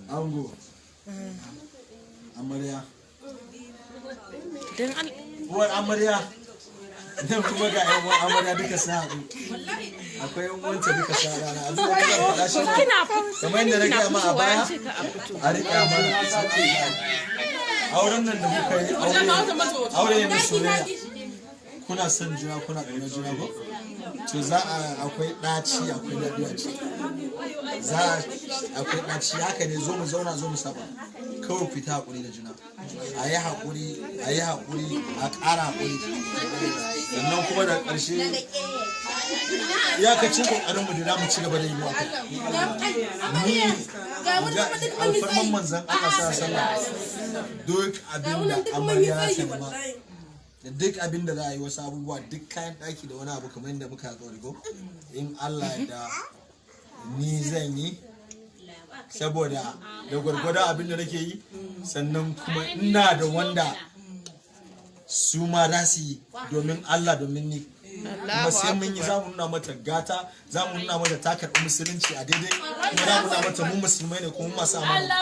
Ango, amarya, Dan Allah. Uwar amarya, nan kuma ga yan uwan amarya duka sun haɗu. Akwai yan uwanta duka sun haɗu. Abin da zan faɗa shi ne, Kina kamar yadda na kina gaya ma a fitowa baya, an ce ka a fito. A riƙe amana. Auren nan da muka yi, aure ne na soyayya. Kuna son juna, kuna ƙaunar juna, ko? To, za a akwai ɗaci, akwai daɗi a ciki. Za a akwai ɗaci, haka ne, zo mu zauna, zo mu saba. Kawai fita haƙuri da juna, a yi haƙuri, a yi haƙuri, a ƙara haƙuri. Sannan kuma da ƙarshe, iyakacin ƙoƙarin mu da za mu ci gaba da yi wa kai ni alfarman Manzan Allah sa sallah. Duk abin da amarya ta nema da duk abin da za a yi, wasu abubuwa, duk kayan ɗaki da wani abu, kamar yadda muka alƙawari ko, in Allah da ni zan yi, saboda da gwargwadon abin da nake yi. Sannan kuma ina da wanda su ma za su yi domin Allah, domin ni kuma sai mun yi. Za mu nuna mata gata, za mu nuna mata ta karɓi musulunci a daidai, kuma za mu nuna mata mu musulmai ne kuma masu amana.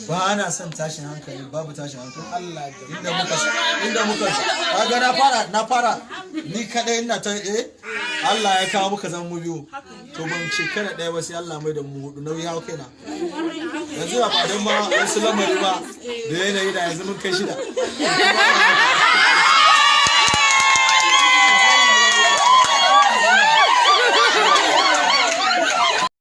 Ba na son tashin hankali, babu tashin hankali. Allah inda muka kaga na fara ni kadai ina ta Allah ya kawo muka zama mu biyu. To, ban shekara ɗaya ba sai Allah mai da mu hudu, nauyi hau kaina. Yanzu ba don ma wasu lamari ba da yanayi, da yanzu mun kai shida.